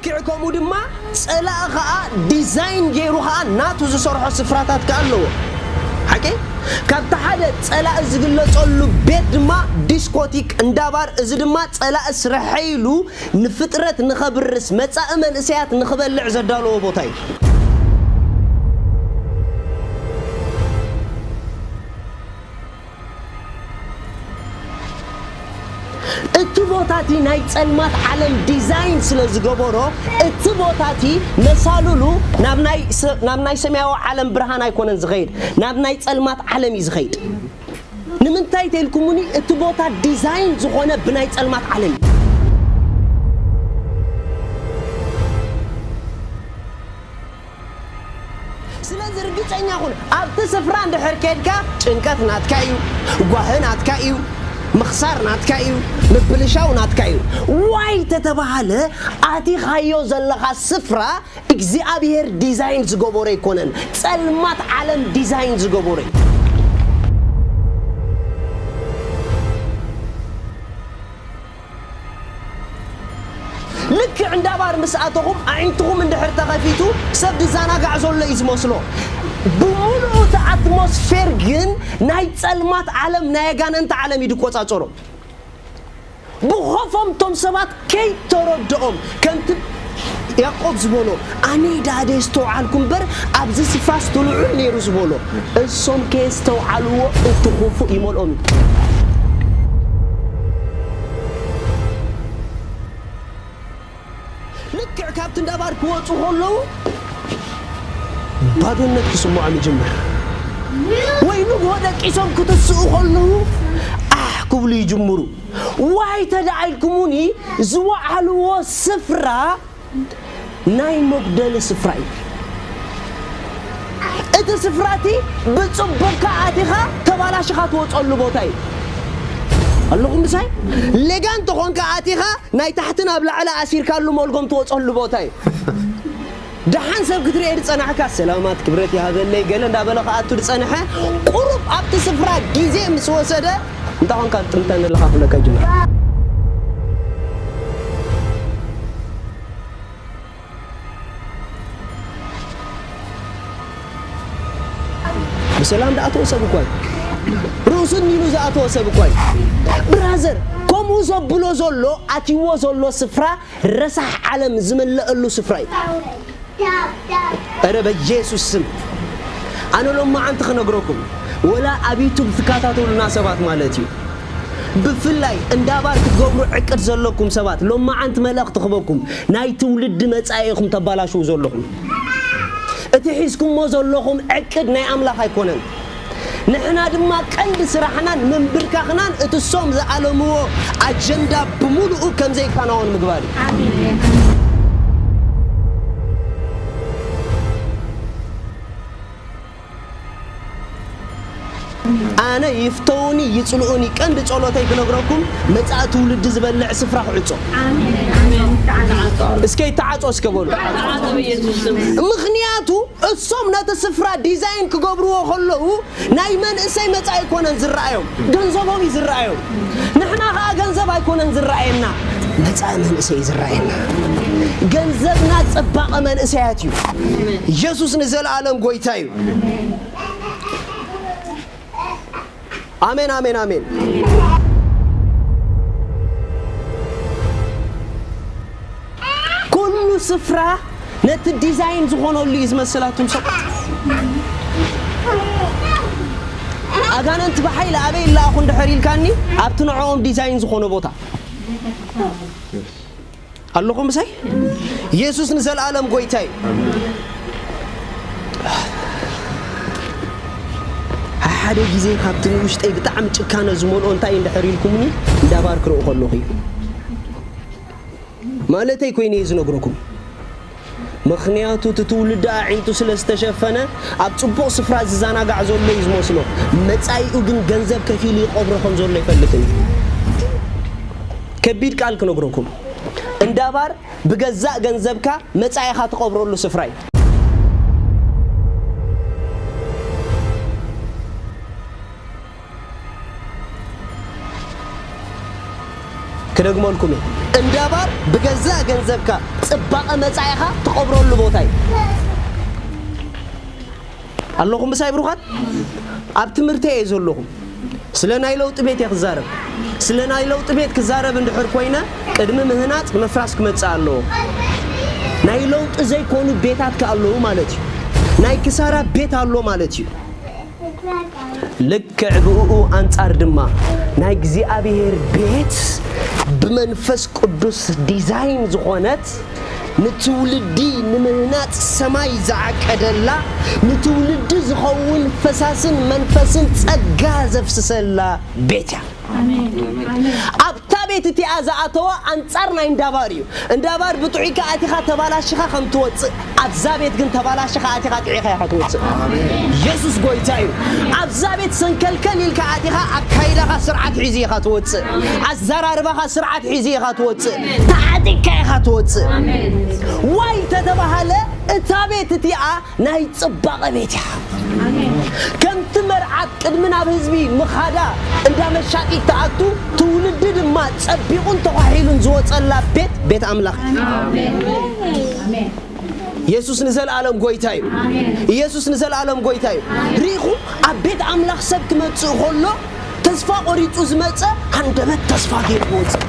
ልክዕ ከምኡ ድማ ጸላኢ ኸኣ ዲዛይን ገይሩ ኸኣ ናቱ ዝሰርሖ ስፍራታት ከኣ ኣለዎ። ሓቂ? ካብቲ ሓደ ጸላኢ ዝግለጸሉ ቤት ድማ ዲስኮቲክ እንዳባር፣ እዚ ድማ ጸላኢ ስርሐይ ኢሉ ንፍጥረት ንኸብርስ፣ መጻኢ መንእሰያት ንኽበልዕ ዘዳለዎ ቦታ እዩ። እቲ ቦታ እቲ ናይ ጸልማት ዓለም ዲዛይን ስለ ዝገበሮ፣ እቲ ቦታ እቲ መሳልሉ ናብ ናይ ሰ-፣ ናብ ናይ ሰማያዊ ዓለም ብርሃን ኣይኮነን ዝኸይድ፣ ናብ ናይ ጸልማት ዓለም እዩ ዝኸይድ። ንምንታይ ተልኩሙኒ? እቲ ቦታ ዲዛይን ዝኾነ ብናይ ጸልማት ዓለም እዩ። ስለዚ ርግጸኛ ኩን፣ ኣብቲ ስፍራ እንድሕር ከድካ ጭንቀት ናትካ እዩ፣ ጓሂ ናትካ እዩ፣ ምኽሳር ናትካ እዩ፣ ምብልሻው ናትካ እዩ። ዋይ ተተባሃለ፣ ኣቲኻዮ ዘለኻ ስፍራ እግዚኣብሔር ዲዛይን ዝገበሮ ኣይኮነን፣ ጸልማት ዓለም ዲዛይን ዝገበሮ እዩ። ልክዕ እንዳ ባር ምስ ኣተኹም ኣዒንትኹም እንድሕር ተኸፊቱ ሰብ ዝዘናጋዕ ዘሎ እዩ ዝመስሎ። ብምሉኡ እቲ ኣትሞስፌር ግን ናይ ጸልማት ዓለም፣ ናይ ኣጋንንቲ ዓለም እዩ ዝቆጻጸሮ። ብኾፎም እቶም ሰባት ከይተረድኦም፣ ከምቲ ያዕቆብ ዝበሎ፣ ኣነ ዳደ ዝተውዓልኩ እምበር ኣብዚ ስፍራስ ትልዑል ነይሩ ዝበሎ፣ እሶም ከየስተውዓልዎ እቲ ክፉእ ይመልኦም እዩ። ልክዕ ካብቲ እንዳባር ክወፁ ከለዉ ባዶነት ክስምዖም ይጅምር። ወይ ንግሆ ደቂሶም ክትስኡ ከለዉ ኣሕ ክብሉ ይጅምሩ። ዋይ ተደኣ ኢልኩሙኒ ዝወዓልዎ ስፍራ ናይ መጉደሊ ስፍራ እዩ። እቲ ስፍራ እቲ ብጽቡቕካ ኣቲኻ ተባላሽኻ ትወጸሉ ቦታ እዩ። ኣለኹም ምሳይ? ሌጋ እንተኾንካ ኣቲኻ ናይ ታሕቲ ናብ ላዕሊ ኣሲርካሉ መልጎም ትወጸሉ ቦታ እዩ። ደሓን ሰብ ክትርኢ ዝጸናሕካ ሰላማት ክብረት ይሃበለይ ገለ እንዳበለ ክኣቱ ዝጸንሐ ቁሩብ ኣብቲ ስፍራ ግዜ ምስ ወሰደ እንታይ ኾንካ ትጥምተኒ ኣለኻ ክብለካ ይጅምር። ብሰላም ዝኣተወ ሰብ እኳ እዩ። ርእሱ ኒኑ ዝኣተወ ሰብ እኳ እዩ። ብራዘር፣ ከምኡ ዘብሎ ዘሎ ኣትይዎ ዘሎ ስፍራ ረሳሕ ዓለም ዝመለአሉ ስፍራ እዩ። እረ በኢየሱስ ስም ኣነ ሎማዓንቲ ክነግረኩም፣ ወላ ኣብ ዩቱብ ትከታተሉና ሰባት ማለት እዩ፣ ብፍላይ እንዳ ባር ክትገብሩ ዕቅድ ዘለኩም ሰባት ሎማዓንቲ መልእኽቲ ክበኩም፣ ናይ ትውልዲ መጻኢ ኢኹም ተባላሽው ዘለኹም። እቲ ሒዝኩሞ ዘለኹም ዕቅድ ናይ ኣምላኽ ኣይኮነን። ንሕና ድማ ቀንዲ ስራሕናን ምንብርካኽናን እቲ ሶም ዝኣለምዎ ኣጀንዳ ብምሉኡ ከም ዘይከናወን ምግባር እዩ። ኣነ ይፍተውኒ ይጽልኡኒ ቀንዲ ጸሎተይ ክነግረኩም መጻኢ ትውልዲ ዝበልዕ ስፍራ ክዕጾ። እስከ ይተዓጾ እስከ በሉ። ምኽንያቱ እሶም ነቲ ስፍራ ዲዛይን ክገብርዎ ከለዉ ናይ መንእሰይ መጻኢ ኣይኮነን ዝረኣዮም፣ ገንዘቦም እዩ ዝረኣዮም። ንሕና ኸኣ ገንዘብ ኣይኮነን ዝረኣየና፣ መጻኢ መንእሰይ እዩ ዝረኣየና። ገንዘብና ጽባቐ መንእሰያት እዩ። ኢየሱስ ንዘለኣለም ጎይታ እዩ። ኣሜን፣ ኣሜን፣ ኣሜን። ኩሉ ስፍራ ነቲ ዲዛይን ዝኾነሉ እዩ ዝመስላቱም ሰብ። ኣጋንንቲ ብሓይሊ ኣበይ ይለኣኹ እንድሕር ኢልካኒ፣ ኣብቲ ንዕኦም ዲዛይን ዝኾነ ቦታ። ኣለኹም ምሳይ? ኢየሱስ ንዘለኣለም ጎይታ እዩ። ሓደ ግዜ ካብቲ ንውሽጠይ ብጣዕሚ ጭካነ ዝመልኦ እንታይ እንድሕር ኢልኩምኒ፣ እንዳ ባር ክርኢ ከለኹ እዩ። ማለተይ ኮይነ እየ ዝነግረኩም። ምኽንያቱ እቲ ትውልዲ ኣዒንቱ ስለ ዝተሸፈነ ኣብ ጽቡቕ ስፍራ ዝዘናጋዕ ዘሎ እዩ ዝመስሎ። መጻኢኡ ግን ገንዘብ ከፊሉ ይቐብሮ ከም ዘሎ ኣይፈልጥን እዩ። ከቢድ ቃል ክነግረኩም። እንዳ ባር ብገዛእ ገንዘብካ መጻኢኻ ትቐብረሉ ስፍራ እዩ። ክደግመልኩም እየ። እንዳ ባር ብገዛእ ገንዘብካ ጽባቐ መጻኢኻ ትቐብረሉ ቦታ እዩ። ኣለኹም ምሳይ ብሩኻት? ኣብ ትምህርቲ እየ ዘለኹም። ስለ ናይ ለውጢ ቤት እየ ክዛረብ። ስለ ናይ ለውጢ ቤት ክዛረብ እንድሕር ኮይነ፣ ቅድሚ ምህናጽ ምፍራስ ክመጽእ ኣለዎ። ናይ ለውጢ ዘይኮኑ ቤታት ከ ኣለዉ ማለት እዩ። ናይ ክሳራ ቤት ኣሎ ማለት እዩ። ልክዕ ብእኡ ኣንጻር ድማ ናይ እግዚኣብሔር ቤት ብመንፈስ ቅዱስ ዲዛይን ዝኾነት ንትውልዲ ንምህናጽ ሰማይ ዝዓቀደላ ንትውልዲ ዝኸውን ፈሳስን መንፈስን ጸጋ ዘፍስሰላ ቤት እያ። ኣብታ ቤት እቲኣ ዝኣተወ ኣንጻር ናይ እንዳባር እዩ። እንዳባር ብጥዑይካ ኣቲኻ ተባላሽኻ ከም ትወጽእ ኣብዛ ቤት ግን ተባላሽኻ ኣቲኻ ጥዒኻ ኢኻ ትወጽእ። ኢየሱስ ጎይታ እዩ። ኣብዛ ቤት ሰንከልከል ኢልካ ኣቲኻ ኣካይዳኻ ስርዓት ሒዙ ኢኻ ትወጽእ። ኣዘራርባኻ ስርዓት ሒዙ ኢኻ ትወጽእ። ተዓጢቕካ ኢኻ ትወጽእ። ዋይ ተተባሃለ እታ ቤት እቲኣ ናይ ጽባቐ ቤት እያ። ከምቲ መርዓት ቅድሚ ናብ ህዝቢ ምኻዳ እንዳ መሻጢት ትኣቱ ትውልዲ ድማ ጸቢቑን ተዃሒሉን ዝወጸላ ቤት ቤት ኣምላኽ እዩ። ኢየሱስ ንዘለኣለም ጎይታ እዩ። ኢየሱስ ንዘለኣለም ጎይታ እዩ። ርኢኹም ኣብ ቤት ኣምላኽ ሰብ ክመጽእ ከሎ ተስፋ ቆሪጹ ዝመጸ ሃንደበት ተስፋ ገይሩ ይወጽእ።